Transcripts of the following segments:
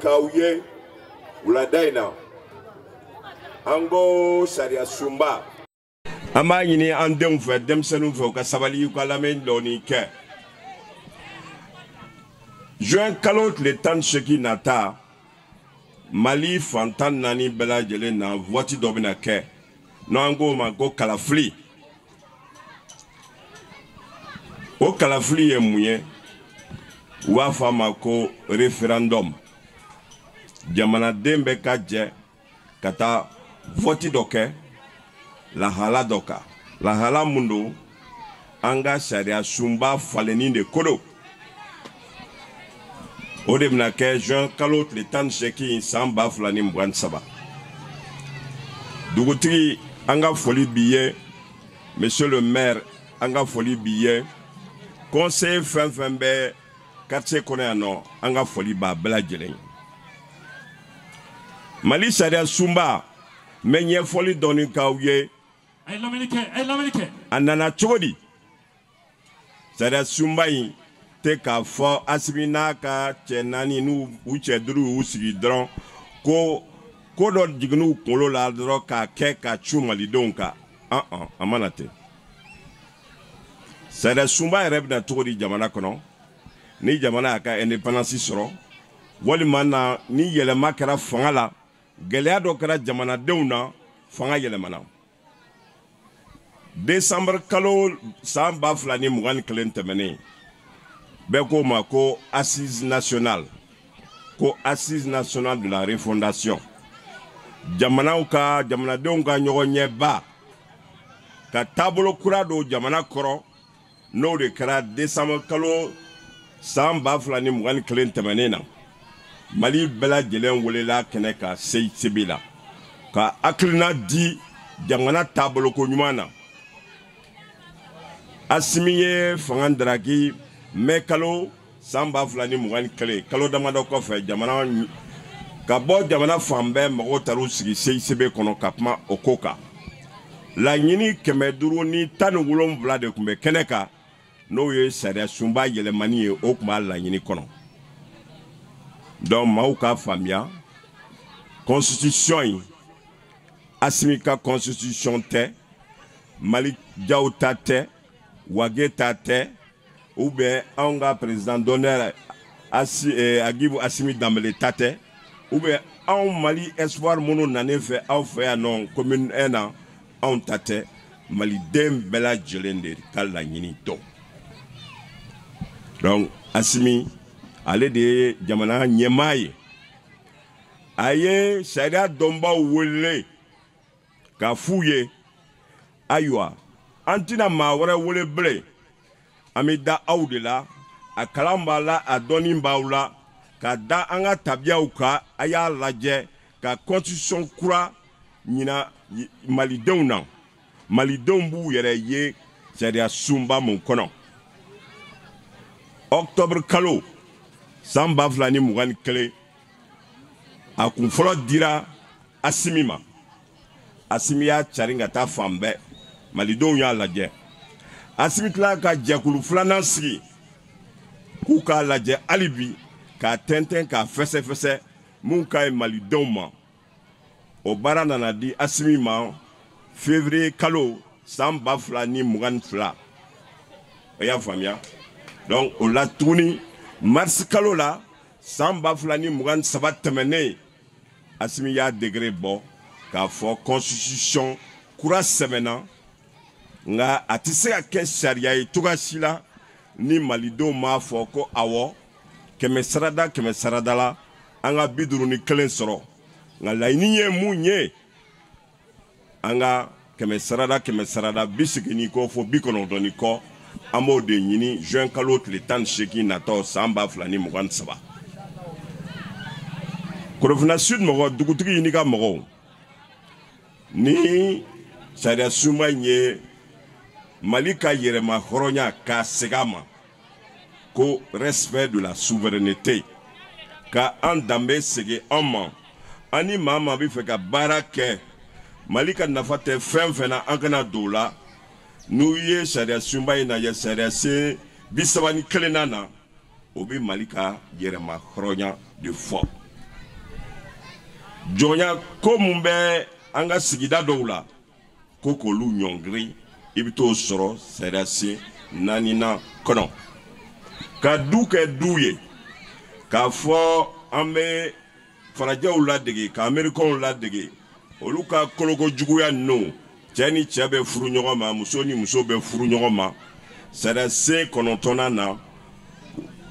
k'aw ye wulada in na. An ko sariya sunba. An b'a ɲini an denw fɛ, denmisɛnninw fɛ, u ka sabali, u ka lamɛn dɔɔni kɛ. Juin kalo tile 18 nata, Mali fan 14 bɛɛ lajɛlen na vote dɔ bɛna kɛ, n'an k'o ma ko kalafili. O kalafili ye mun ye? U b'a fɔ a ma ko référendum. Jamanaden bɛ ka jɛ ka taa vote dɔ kɛ lahala dɔ kan. Lahala mun don? An ka sariya sunba falenni de ko don. O de bɛna kɛ juin kalo tile 18 san 2023. Dugutigi, an ka foli b'i ye. Monsieur le maire, an ka foli b'i ye. Conseiller fɛn fɛn bɛ quartier kɔnɔ yan nɔ, an ka foli b'a bɛɛ lajɛlen ye. Mali sariya sunba, n bɛ ɲɛfɔli dɔɔni k'aw ye. A ye lamɛnni kɛ, a ye lamɛnni kɛ. A nana cogo di? Sariya sunba in tɛ k'a fɔ Asimi n'a ka cɛ naani n'u u cɛ duuru y'u sigi dɔrɔn ko ko dɔ jiginn'u kunkolo la dɔrɔn k'a kɛ ka cu malidenw kan. An an a ma na ten. Sariya sunba yɛrɛ bɛna cogo di jamana kɔnɔ? Ni jamana y'a ka indépendance sɔrɔ, walima na ni yɛlɛma kɛra fanga la, gɛlɛya dɔ kɛra jamanadenw na, fanga yɛlɛmana. Décembre kalo san 2021 tɛmɛnen, bɛɛ k'o ma ko assise nationale, ko assise nationale de la refondation. Jamanaw ka, jamanadenw ka ɲɔgɔn ɲɛba ka taabolo kura don jamana kɔrɔ, n'o de kɛra décembre kalo san 2021 tɛmɛnen na. Mali bɛɛ lajɛlen welela kɛnɛ kan CICB la ka hakilina di jamana taaboloko ɲuman na. Asimi ye fanga daraki mai kalo san 2021, kalo damadɔ kɔfɛ, jamana ka bɔ jamana fan bɛɛ mɔgɔw taar'u sigi CICB kɔnɔ ka kuma o ko kan. Laɲini 517 de tun bɛ kɛnɛ kan, n'o ye sariya sunba yɛlɛmani ye, o tun b'a laɲini kɔnɔ. Donc maaw k'a faamuya, constitution in, Asimi ka constitution tɛ, Mali Jaw ta tɛ, Wage ta tɛ, ou bien anw ka président d'honneur Agibu Asimi Danbele ta tɛ, ou bien anw Mali espoir minnu nanen fɛ aw fɛ yan nɔ commune 1 na, anw ta tɛ. Maliden bɛɛ lajɛlen de ka laɲini dɔn. Donc Asimi ale de ye jamana ɲɛmaa ye. A ye sariya dɔnbaw wele k'a f'u ye, ayiwa, an tɛna maa wɛrɛ wele bilen, an bɛ da aw de la, a kalan b'a la, a dɔnni b'aw la, ka da an ka tabiyaw kan, a y'a lajɛ ka constitution kura ɲina malidenw na. Malidenw b'u yɛrɛ ye sariya sunba mun kɔnɔ. Octobre kalo san 2021, a kun fɔlɔ dira Asimi ma. Asimi y'a carin ka taa fan bɛɛ, malidenw y'a lajɛ. Asimi tila ka jɛkulu filanan sigi k'u k'a lajɛ hali bi, k'a tɛntɛn k'a fɛsɛfɛsɛ mun ka ɲi malidenw ma. O baara nana di Asimi ma février kalo san 2022. O y'a faamuya. Donc o la tuguni, mars kalo la san 2023 tɛmɛnen, Asimi y'a décret bɔ k'a fɔ constitution kura sɛbɛnna, nka a tɛ se ka kɛ sariya ye cogoya si la ni malidenw m'a fɔ ko awɔ, kɛmɛ sarada kɛmɛ sarada la an ka 51 sɔrɔ. Nka laɲini ye mun ye? An ka kɛmɛ sarada kɛmɛ sarada 80 kɔ fo 90 ni kɔ, an b'o de ɲini juin kalo tile 18 natɔ san 2023. Korofina Sud mɔgɔ, dugutigi n'i ka mɔgɔw, ni sariya sunba in ye Mali ka yɛrɛma hɔrɔnya k'a segin a ma, ko respect de la souveraineté, ka an danbe segin an ma, an ni maa maa bɛ fɛ ka baara kɛ Mali ka nafa tɛ fɛn fɛn na, an kana don o la. N'u ye sariya sunba in lajɛ, sariya sen 31 na, o bɛ Mali ka yɛrɛma hɔrɔnya de fɔ. Jɔnya ko mun bɛ an ka sigida dɔw la ko k'olu ɲɔngiri, i bɛ t'o sɔrɔ sariyasen 4nan kɔnɔ. Ka du kɛ du ye, k'a fɔ an bɛ farajɛw ladege, ka amerikɛnw ladege, olu ka koloko juguya ninnu, cɛ ni cɛ bɛ furu ɲɔgɔn ma, muso ni muso bɛ furu ɲɔgɔn ma. Sariyasen 9nan na,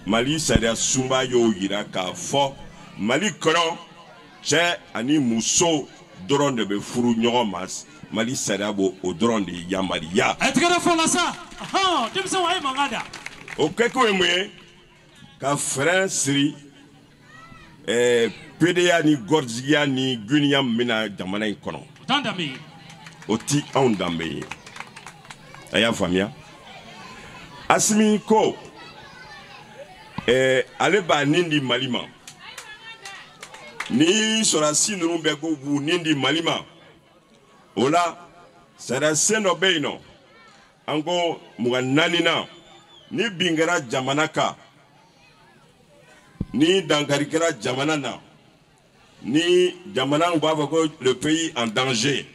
Mali sariya sunba y'o yira k'a fɔ Mali kɔnɔ cɛ ani muso dɔrɔn de bɛ furu ɲɔgɔn ma. Mali sariya b'o o dɔrɔn de yamaruya. A ye tɛgɛrɛ fɔ la sa. Ɔhɔn, denmisɛnw a ye mankan da. O kɛkun ye mun ye? Ka frein siri PDA ni gɔrisigiya ni guniya min bɛna jamana in kɔnɔ. O t'an danbe ye. O ti anw danbe ye. A y'a faamuya? Asimi ko ale b'a nin di Mali ma. Ni sɔrɔdasi ninnu bɛɛ ko b'u nin di Mali ma, o la sariyasen dɔ bɛ yen nɔ, an ko 24nan, ni bin kɛra jamana kan, ni dankari kɛra jamana na, ni jamana u b'a fɔ ko le pays en danger,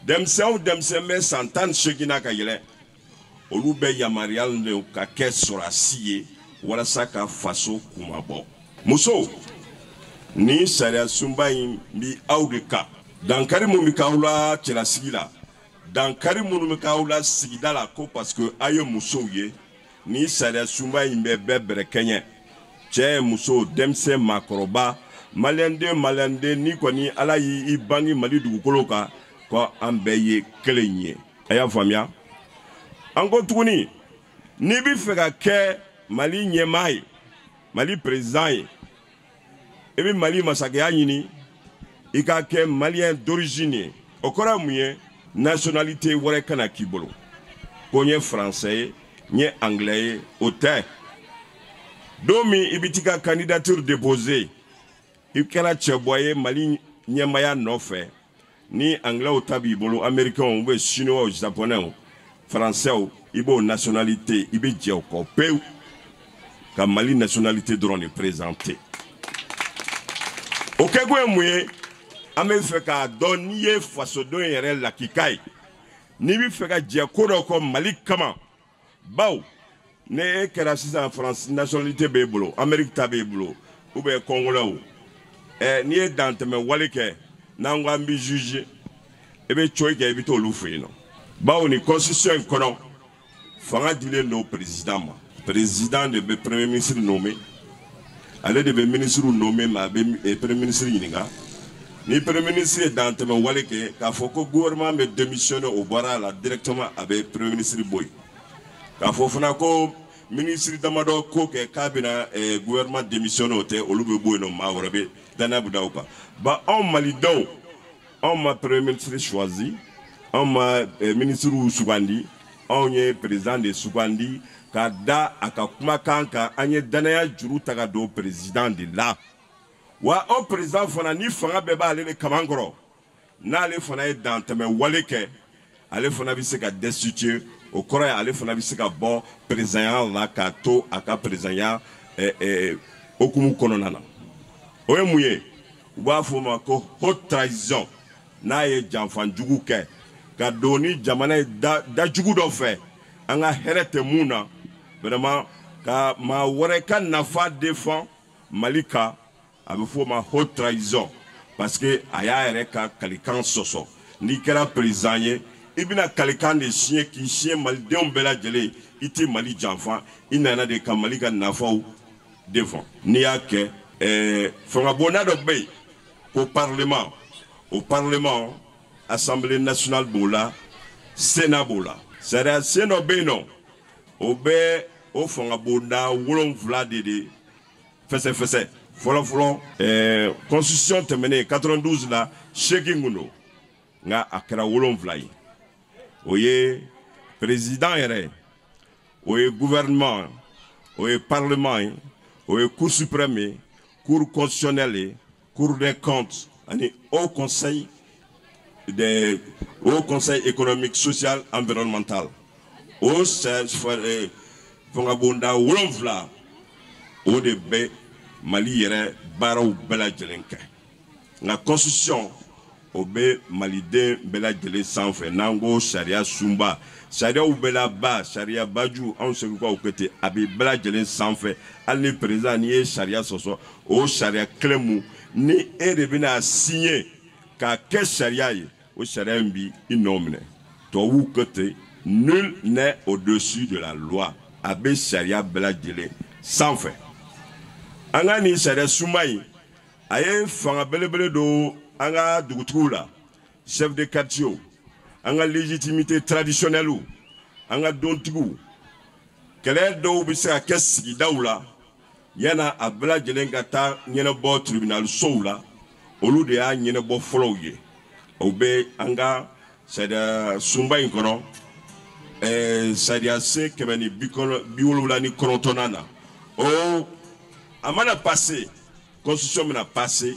denmisɛn o denmisɛn bɛ san 18 na ka yɛlɛ, olu bɛ yamaruyalen don ka kɛ sɔrɔdasi ye walasa ka faso kunmabɔ. Musow, ni sariya sunba in bi aw de kan, dankari mun bɛ k'aw la cɛlasigi la, dankari minnu bɛ k'aw la sigida la, ko parce que aw ye musow ye, ni sariya sunba in bɛ bɛɛ bɛrɛ kɛɲɛ, cɛ, muso, denmisɛn, maakɔrɔba, maliyɛnden, ni kɔni Ala y'i bange Mali dugukolo kan, ko an bɛɛ ye kelen ye. A y'a faamuya? An ko tuguni, n'i bɛ fɛ ka kɛ Mali ɲɛmaa ye, Mali président ye, i bɛ Mali masakɛya ɲini, i ka kɛ malien d'origine ye. O kɔrɔ ye mun ye? Nationalité wɛrɛ kana k'i bolo, ko n ye français ye, n ye anglais ye, o tɛ. Don min i bɛ t'i ka candidature déposer, i kɛra cɛbɔ ye Mali ɲɛmaaya nɔfɛ, ni anglais ta b'i bolo, américains ou bien chinois, japonais, français, i b'o nationalité, i bɛ jɛ o kɔ pewu, ka Mali nationalité dɔrɔn de présenter. O kɛkun ye mun ye? An bɛ fɛ k'a dɔn n'i ye fasoden yɛrɛ lakika ye, n'i bɛ fɛ ka jɛ ko dɔ kɔ Mali kama, bawo ne e kɛra sisan France nationalité b'e bolo, Amérique ta b'e bolo, ou bien Congolais, n'i ye dantɛmɛ wale kɛ, n'an ko an b'i juger, i bɛ coyi kɛ, i bɛ t'olu fɛ yen nɔ. Bawo ni constitution in kɔnɔ, fanga dilen don président ma. Président de bɛ premier ministre nommé, ale de bɛ ministre nommé, mais a bɛ premier ministre ɲininka. Ni premier ministre ye dantɛmɛ wale kɛ, k'a fɔ ko gouvernement bɛ démissionner, o bɔra a la directement, a bɛ premier ministre bɔ yen. K'a fɔ fana ko ministre damadɔ ko kɛ k'a bɛna gouvernement démissionner, o tɛ, olu bɛ bɔ yen nɔ, maa wɛrɛ bɛ danaya bɛ da o kan. Ba anw malidenw, anw ma premier ministre choisi, anw ma ministre sugandi, anw ye président de sugandi ka da a ka kumakan kan. An ye danaya juru ta ka don président de la. Wa o président fana, ni fanga bɛɛ b'ale de kaman kɔrɔ, n'ale fana ye dantɛmɛ wale kɛ, ale fana bɛ se ka destituer. O kɔrɔ ye ale fana bɛ se ka bɔ présidentya la k'a to a ka présidentya hokumu kɔnɔna na. O ye mun ye? U b'a fɔ o ma ko haute trahison. N'a ye janfanjugu kɛ ka don ni jamana ye dajugu dɔ fɛ, an ka hɛrɛ tɛ mun na, vraiment ka maa wɛrɛ ka nafa défend Mali kan, a bɛ fɔ o ma haute trahison, parce que a y'a yɛrɛ ka kalikan sɔsɔ. N'i kɛra président ye, i bɛna kalikan de siɲɛ k'i siɲɛ malidenw bɛɛ lajɛlen, i tɛ Mali janfa, i nana de ka Mali ka nafaw défend. N'i y'a kɛ, fangabonda dɔ bɛ yen ko parlement, o parlement, Assemblée nationale b'o la, Sénat b'o la. Sariya sen dɔ bɛ yen nɔ, o bɛ o fangabonda 7 de fɛsɛfɛsɛ. Fɔlɔ fɔlɔ, constitution tɛmɛnen 92 la, 8 kun don, nka a kɛra 7 ye. O ye président yɛrɛ, o ye gouvernement, o ye parlement ye, o ye cour suprême ye, cour constitutionnelle ye, cour des comptes ani haut conseil économique, social, environnemental. O fangabonda 7, o de bɛ Mali yɛrɛ baaraw bɛɛ lajɛlen kɛ. Nka constitution o bɛ maliden bɛɛ lajɛlen sanfɛ. N'an ko sariya sunba, sariyaw bɛɛ la ba, sariya baju, anw segukaw ko ten, a bɛ bɛɛ lajɛlen sanfɛ. Hali ni président n'i ye sariya sɔsɔ, o sariya kelen mun ni e de bɛna signer k'a kɛ sariya ye, o sariya in bi i nɔ minɛ. Tubabuw ko ten, nul n'est au-dessus de la loi. A bɛ sariya bɛɛ lajɛlen sanfɛ. An ka nin sariya sunba in, a ye fanga belebele don an ka dugutigiw la, chef de quartier, an ka légitimité traditionnelle, an ka dontigiw. Kɛlɛ dɔw bɛ se ka kɛ sigidaw la, yanni a bɛɛ lajɛlen ka taa ɲɛnabɔ tribunal sow la, olu de y'a ɲɛnabɔ fɔlɔw ye. O bɛ an ka sariya sunba in kɔnɔ, sariya sen 179nan na. O a mana passer, constitution bɛna passer,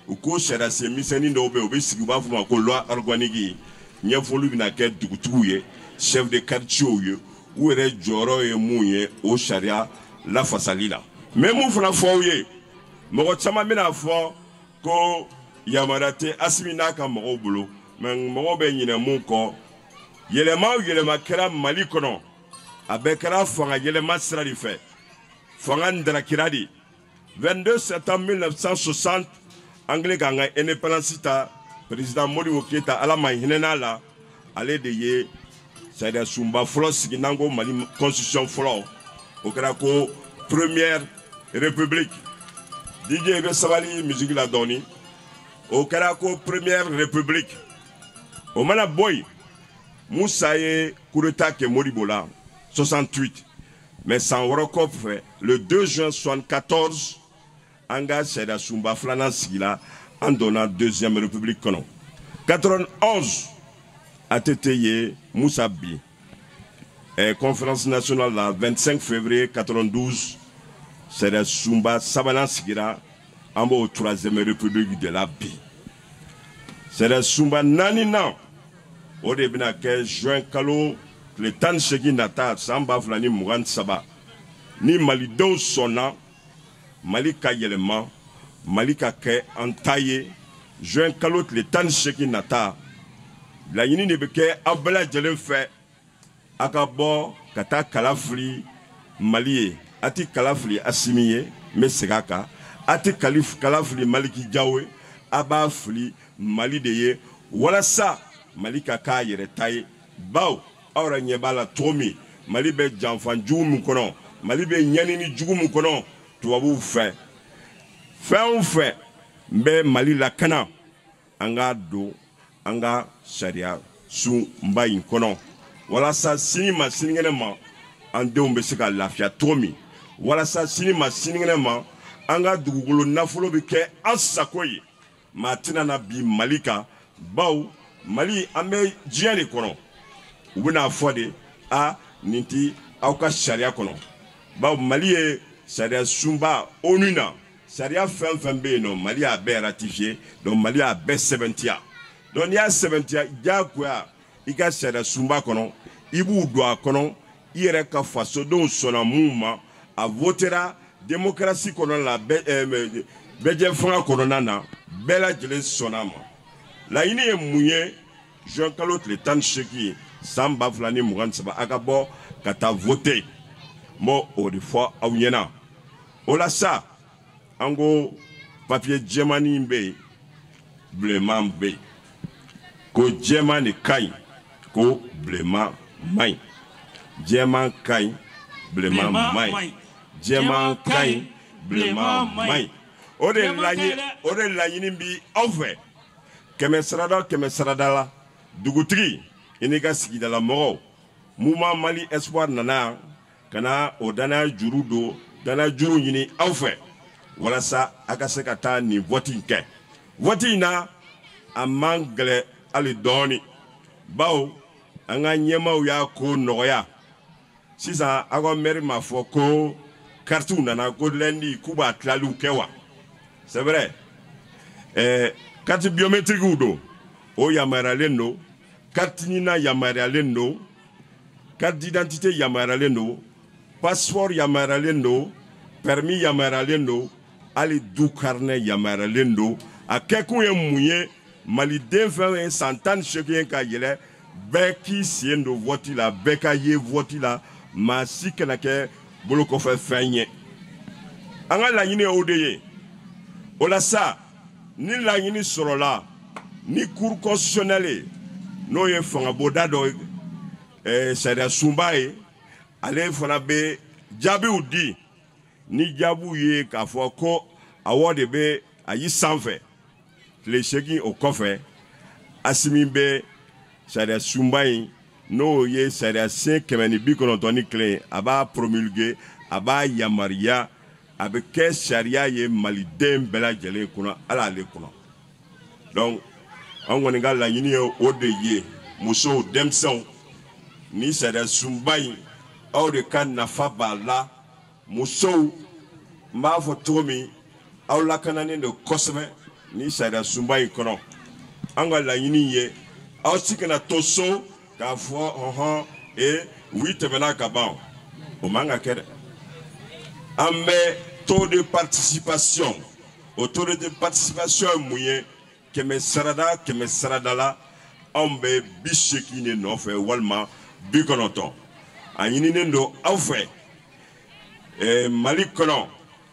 u ko sariya sen misɛnnin dɔw bɛ yen, u bɛ sigi, u b'a fɔ o ma ko loi organique. Ɲɛfɔli bɛna kɛ dugutigiw ye, chef de quartier ye, u yɛrɛ jɔyɔrɔ ye mun ye o sariya lafasali la. N bɛ mun fana fɔ aw ye, mɔgɔ caman bɛna fɔ ko yamaruya tɛ Asimi n'a ka mɔgɔw bolo, mais mɔgɔw bɛ ɲinɛ mun kɔ, yɛlɛma o yɛlɛma kɛra Mali kɔnɔ, a bɛɛ kɛra fanga yɛlɛma sira de fɛ, fanga ndarakira de. 22 septembre 1960, an kɛlen k'an ka indépendance ta, président Modibo Keyita, Ala ma hinɛ n'a la, ale de ye sariya sunba fɔlɔ sigi. N'an ko Mali constitution fɔlɔ, o kɛra ko première république. DJ, i bɛ sabali musique la dɔɔni. O kɛra ko première république. O mana bɔ yen, Musa ye coup d'état kɛ Modibo la 68, mais san wɔɔrɔ kɔfɛ, le 2 juin 74, an ka sariya sunba filanan sigila, an donna deuxième république kɔnɔ. 91, ATT ye Musa bi conférence nationale la, 25 février 92, sariya sunba sabanan sigira, an b'o troisième république de la bi. Sariya sunba naaninan, o de bɛna kɛ juin kalo tile 18 nata san 2023, ni malidenw sɔnna Mali ka yɛlɛma, Mali ka kɛ an ta ye. Juin kalo tile 18 nata, laɲini de bɛ kɛ aw bɛɛ lajɛlen fɛ, a ka bɔ ka taa kala fili Mali ye. A ti kala fili Asimi ye, n bɛ segin a kan, a ti kala fili Maliki Jawo ye, a b'a fili Mali de ye, walasa Mali ka k'a yɛrɛ ta ye. Bawo aw yɛrɛ ɲɛ b'a la cogo min, Mali bɛ janfa jugu min kɔnɔ, Mali bɛ ɲɛnini jugu min kɔnɔ tubabuw fɛ, fɛn o fɛn n bɛ Mali lakana, an k'a don an ka sariya sunba in kɔnɔ, walasa sini ma sinikɛnɛ ma an denw bɛ se ka lafiya cogo min, walasa sini ma sinikɛnɛ ma an ka dugukolo nafolo bɛ kɛ an sago ye. Maa tɛna na bi Mali kan, bawo Mali an bɛ diɲɛ de kɔnɔ. U bɛna fɔ de, a nin ti aw ka sariya kɔnɔ, bawo Mali ye sariya sunba ONU na, sariya fɛn fɛn bɛ yen nɔ, Mali y'a bɛɛ ratifié, donc Mali y'a bɛɛ sɛbɛntiya. Donc n'i y'a sɛbɛntiya, diyagoya i ka sariya sunba kɔnɔ, i b'u don a kɔnɔ, i yɛrɛ ka fasodenw sɔnna mun ma, a votera démocratie kɔnɔna la, bɛɛ fanga kɔnɔna na, bɛɛ lajɛlen sɔnna a ma. Laɲini ye mun ye? Juin kalo tile 18 san 2023, a ka bɔ ka taa voter. N b'o o de fɔ aw ɲɛna. O la sa, an ko papier jɛmannin bɛ yen, bilenman bɛ yen, ko jɛman de ka ɲi, ko bilenman man ɲi. Jɛman ka ɲi, bilenman man ɲi. Jɛman ka ɲi, bilenman man ɲi. O de laɲini, o de laɲini bi aw fɛ. Kɛmɛ sarada kɛmɛ sarada la, dugutigi i n'i ka sigidala mɔgɔw, Mouvement Mali Espoir nana yan ka na o danaya juru don, danaya juru ɲini aw fɛ, walasa a ka se ka taa nin vote in kɛ. Vote in na, a man gɛlɛn hali dɔɔni, bawo an ka ɲɛmaaw y'a ko nɔgɔya. Sisan aw ka maire m'a fɔ ko karitiw nana ko lundi k'u b'a tilaliw kɛ wa? C'est vrai, carte biométrique don, o yamaruyalen don, carte NINA yamaruyalen don, carte d'identité yamaruyalen don, passeport yamaruyalen don, permis yamaruyalen don, hali du carnet yamaruyalen don. A kɛkun ye mun ye? Maliden fɛn ye san 18 ye ka yɛlɛ, bɛɛ k'i sen don vote la, bɛɛ ka ye vote la, maa si kana kɛ bolokɔfɛ fɛn ye. An ka laɲini ye o de ye. O la sa, ni laɲini sɔrɔla ni cour constitutionnelle ye, n'o ye fangabonda dɔ ye, sariya sunba ye, ale fana bɛ jaabiw di. Ni jaabiw ye k'a fɔ ko awɔ de bɛ a y'i sanfɛ, tile 8 o kɔfɛ, Asimi bɛ sariya sunba in, n'o ye sariya sen 191 ye, a b'a promulguer, a b'a yamaruya, a bɛ kɛ sariya ye maliden bɛɛ lajɛlen kunna, ala ale kunna. Donc an kɔni ka laɲini ye o de ye. Musow, denmisɛnw, ni sariya sunba in, aw de ka nafa b'a la. Musow, n b'a fɔ cogo min, aw lakananen don kosɛbɛ ni sariya sunba in kɔnɔ. An ka laɲini ye aw si kana to so k'a fɔ ɔhɔn oui tɛmɛna ka ban, o man ka kɛ dɛ. An bɛ taux de participation, o taux de participation ye mun ye? 100 sarada 100 sarada la, anw bɛ 80 de nɔfɛ walima 90. A ɲininen don aw fɛ Mali kɔnɔ,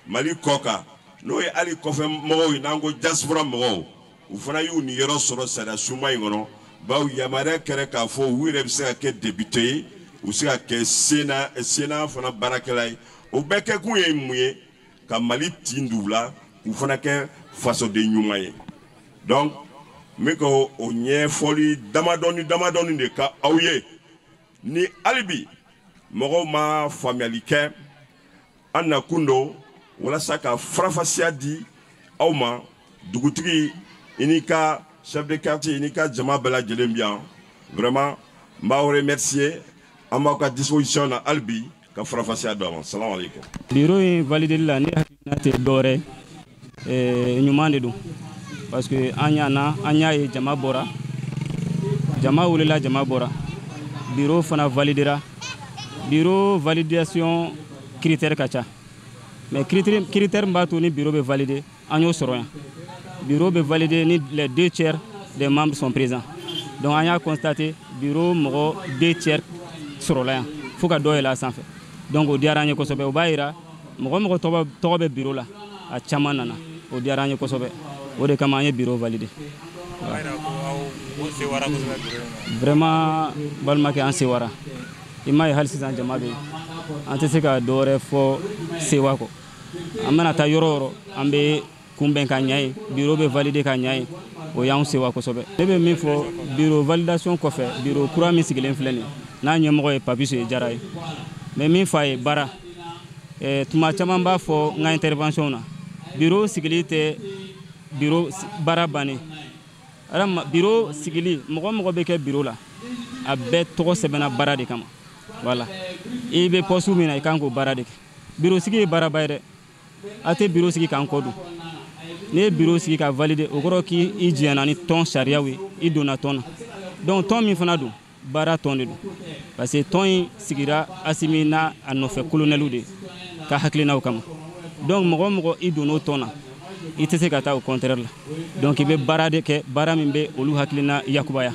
Mali kɔ kan, n'o ye hali kɔfɛ mɔgɔw ye, n'an ko diaspora mɔgɔw, u fana y'u niyɔrɔ sɔrɔ sariya sunba in kɔnɔ, bawo yamaruya kɛra k'a fɔ u yɛrɛ bɛ se ka kɛ député ye, u bɛ se ka kɛ Sénat fana baarakɛla ye. O bɛɛ kɛkun ye mun ye? Ka Mali tin d'u la, k'u fana kɛ fasoden ɲuman ye. Donc n bɛ ka o ɲɛfɔli damadɔni de ka aw ye. Ni hali bi mɔgɔw ma faamuyali kɛ, an nakun don walasa ka farafasiya di aw ma. Dugutigi i n'i ka chef de quartier, i n'i ka jama bɛɛ lajɛlen bi yan, vraiment n b'aw remercier. An b'aw ka disposition na hali bi ka farafasiya d'aw ma. Salamu aleykum. Bureau in valideli la, ne hakilina tɛ dɔwɛrɛ ye, ɲuman de don, parce que an ɲana, an y'a ye jama bɔra, jama wulila, jama bɔra, bureau fana validera. Bureau validation critère ka ca, mais critère min b'a to ni bureau bɛ valider, an y'o sɔrɔ yan. Bureau bɛ valider ni les 2/3 des membres sont présents. Donc an y'a constaté bureau mɔgɔ 2/3 sɔrɔla yan, fo ka dɔ yɛlɛ a sanfɛ. Donc o diyara an ye kosɛbɛ. O b'a yira mɔgɔ tɔgɔ bɛ bureau la, a caman nana, o diyara an ye kosɛbɛ. O de kama an ye bureau valider. Vraiment balimakɛ, an sewara. I m'a ye hali sisan jama bɛ yen, an tɛ se ka dɔwɛrɛ fɔ sewa kɔ. An mana taa yɔrɔ o yɔrɔ, an bɛ kunbɛn ka ɲɛ ye, bureau bɛ valider ka ɲɛ ye, o y'anw sewa kosɛbɛ. Ne bɛ min fɔ, bureau validation kɔfɛ, bureau kura min sigilen filɛ nin ye, n'a ɲɛmɔgɔ ye Papiso ye, Jara ye, n bɛ min fɔ a ye baara, tuma caman b'a fɔ n ka intervention na, bureau sigili tɛ bureau baara bannen. Bureau sigili, mɔgɔ mɔgɔ bɛ kɛ bureau la, a bɛɛ tɔgɔ sɛbɛnna baara de kama. Voilà, i bɛ poste min na, i kan k'o baara de kɛ. Bureau sigi ye baaraba ye dɛ. A tɛ bureau sigi k'an kɔ don. N'i ye bureau sigi ka valider, o kɔrɔ k'i jɛnna ni tɔn sariyaw ye, i donna tɔn na. Donc tɔn min fana don, baara tɔn de don, parce que tɔn in sigira Asimi n'a a nɔfɛ colonɛliw de ka hakilinaw kama. Donc mɔgɔ mɔgɔ i donn'o tɔn na, i tɛ se ka taa o contraire la. Donc i bɛ baara de kɛ, baara min bɛ olu hakilina yakubaya.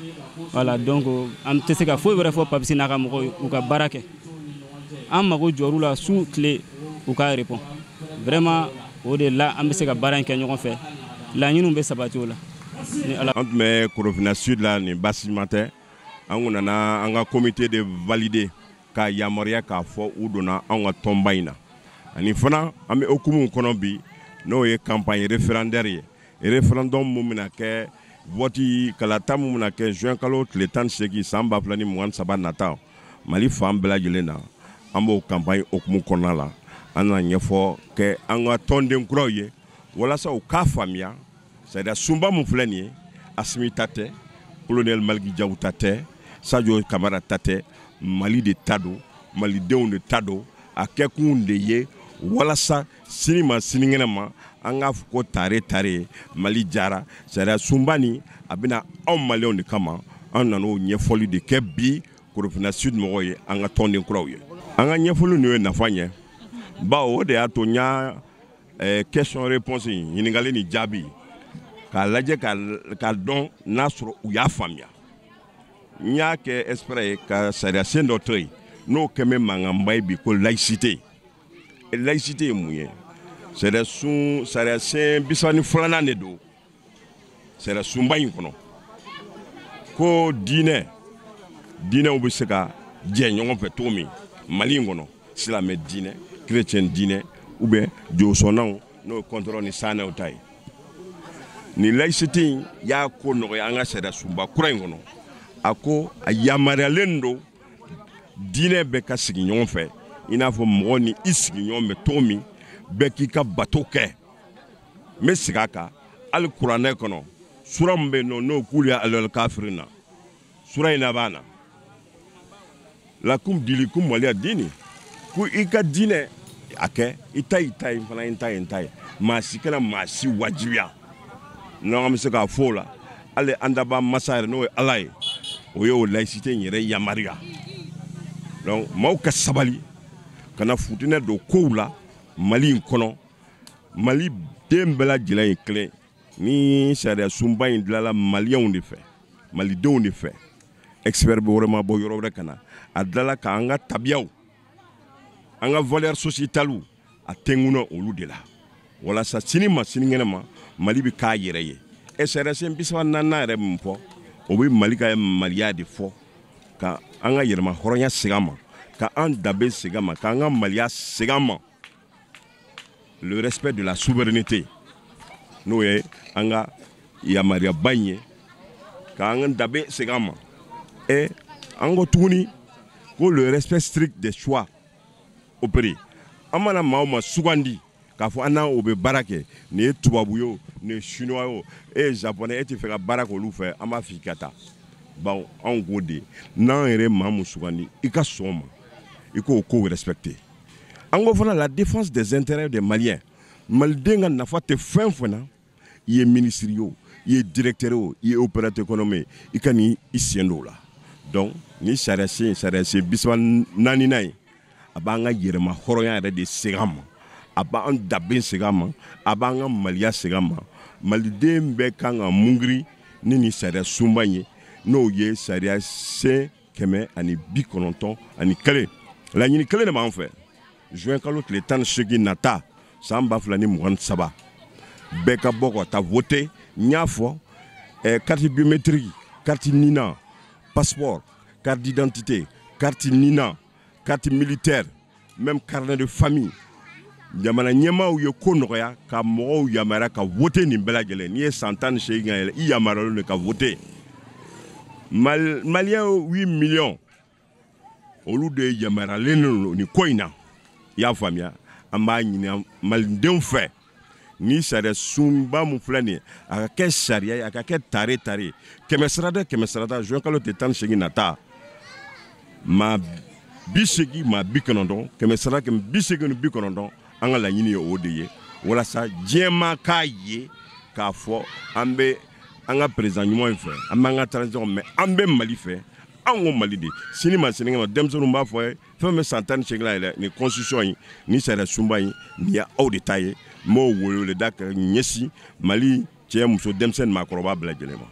Voilà, donc an tɛ se ka foyi wɛrɛ fɔ Papisi n'a ka mɔgɔw ye, u ka baara kɛ. An mago jɔr'u la su tile, u ka répond. Vraiment o de la an bɛ se ka baara in kɛ ɲɔgɔn fɛ, laɲiniw bɛ sabati o la. Ni Ala. An tun bɛ Korofina Sud la, nin baasi tɛ. An kun nana an ka comité de valider k'a yamaruya k'a fɔ u donna anw ka tɔnba in na. Ani fana an bɛ hukumu kɔnɔ bi, n'o ye campagne référendaire ye, référendum mun bɛna kɛ, vote kalata mun bɛna kɛ juin kalo tile 18 san 2023 nata, Mali fan bɛɛ lajɛlen na. An b'o campagne hukumu kɔnɔna la, an nana ɲɛfɔ kɛ an ka tɔnden kuraw ye walasa u k'a faamuya sariya sunba mun filɛ nin ye, Asimi ta tɛ, colonel Maliki Jaw ta tɛ, Sadio Kamara ta tɛ, Mali de ta don, malidenw de ta don. A kɛkun de ye walasa sini ma sinikɛnɛ ma, an k'a fɔ ko tare tare Mali jara. Sariya sunba nin, a bɛna anw maliyɛnw de kama. An nan'o ɲɛfɔli de kɛ bi Korofina Sud mɔgɔw ye, an ka tɔnden kuraw ye. An ka ɲɛfɔli ninnu ye nafa ɲɛ, bawo o de y'a to n y'a question réponse, ɲininkali ni jaabi. K'a lajɛ k'a dɔn n'a sɔrɔ u y'a faamuya. N y'a kɛ exprès ye ka sariya sen dɔ to yen n'o kɛn bɛ mankanba ye bi ko laïcité. Laïcité ye mun ye? Sariya sen 32nan de don sariya sunba in kɔnɔ ko diinɛw bɛ se ka jɛ ɲɔgɔn fɛ cogo min Mali in kɔnɔ, silamɛ diinɛ, chrétien diinɛ ou bien josɔnnaw n'o ye kɔntɔrɔ ni sanɛw ta ye. Nin laïcité in y'a ko nɔgɔya an ka sariya sunba kura in kɔnɔ. A ko a yamaruyalen don diinɛ bɛɛ ka sigi ɲɔgɔn fɛ i n'a fɔ mɔgɔ ni i sigiɲɔgɔn bɛ cogo min, bɛɛ k'i ka bato kɛ. N bɛ segin a kan, hali kuranɛ kɔnɔ sura min bɛ yen nɔ n'o k'olu ye alkaafiri na, sura in laban na lakum dilikum waliya dini, ko i ka diinɛ a kɛ i ta i ta ye fana n ta ye n ta ye, maa si kana maa si wajibiya. N'an bɛ se k'a fɔ o la, hali an dabaa masa yɛrɛ n'o ye Ala ye, o ye o laïcité in yɛrɛ yamaruya. Donc maaw ka sabali kana futinɛ don kow la Mali in kɔnɔ. Mali den bɛɛ lajɛlen ye kelen. Ni sariya sunba in dilanla maliyɛnw de fɛ, malidenw de fɛ, expert bɛ wɛrɛ ma bɔ yɔrɔ wɛrɛ ka na a dilanla k'an ka tabiyaw, an ka valeur sociétale a tɛnkunna olu de la, walasa sini ma sinikɛnɛ ma Mali bɛ k'a yɛrɛ ye. Ɛ sariya sen 34nan yɛrɛ min fɔ, o bɛ Mali ka maliya de fɔ, ka an ka yɛrɛma hɔrɔnya segin a ma, ka an danbe segin a ma, k'an ka maliya segin a ma. Le respect de la souveraineté n'o ye an ka yamaruyaba in ye, k'an ka danbe segin a ma. Ɛ an ko tuguni ko le respect strict des choix opérés. An mana maa o maa sugandi k'a fɔ an n'a o bɛ baara kɛ, nin ye tubabu ye o, nin ye chinois ye o, e ye japonais, e tɛ fɛ ka baara kɛ olu fɛ, an b'a f'i ka taa. Bawo anw k'o de n'an yɛrɛ maa mun sugandi, i ka sɔn o ma, i k'o kow respecter. An ko fana la défense des intérêts des Maliens. Maliden ka nafa tɛ fɛn fɛn na, i ye ministre ye o, i ye directeur o, i ye opérateur économique ye, i ka n'i sen don o la. Donc ni sariya sen 34nan ye, a b'an ka yɛrɛma hɔrɔnya yɛrɛ de segin an ma, a b'an danbe segin an ma, a b'an ka maliya segin an ma. Maliden bɛɛ kan ka mungiri ni nin sariya sunba in ye, n'o ye sariya sen 191. Laɲini kelen de b'an fɛ, juin kalo tile 18 nata san 2023, bɛɛ ka bɔ ka taa voter. N y'a fɔ carte biométrique, carte NINA, passeport, carte d'identité, carte NINA, carte militaire, même carnet de famille. Jamana ɲɛmaaw ye ko nɔgɔya ka mɔgɔw yamaruya ka voter nin bɛɛ lajɛlen. N'i ye san 18 ka yɛlɛ, i yamaruyalen don ka voter. Maliyɛn 8 millions olu de yamaruyalen don nin ko in na. I y'a faamuya? An b'a ɲini malidenw fɛ, ni sariya sunba mun filɛ nin ye, a ka kɛ sariya ye, a ka kɛ tare tare, kɛmɛ sarada kɛmɛ sarada, juin kalo tile 18 nata, maa 80 maa 90, kɛmɛ sarada kɛmɛ 80 ni 90, an ka laɲini ye o de ye, walasa diɲɛ maa k'a ye k'a fɔ an bɛ an ka président ɲuman in fɛ, an b'an ka transition, mais an bɛ Mali fɛ. Anw ko Mali de sini ma sinikɛnɛ ma, denmisɛnninw b'a fɔ ye fɛn bɛ san 18 la yɛrɛ, nin constitution in, nin sariya sunba in, nin ye aw de ta ye. N b'o weleweleda ka ɲɛsin Mali cɛ, muso, denmisɛnnin, maakɔrɔba bɛɛ lajɛlen ma.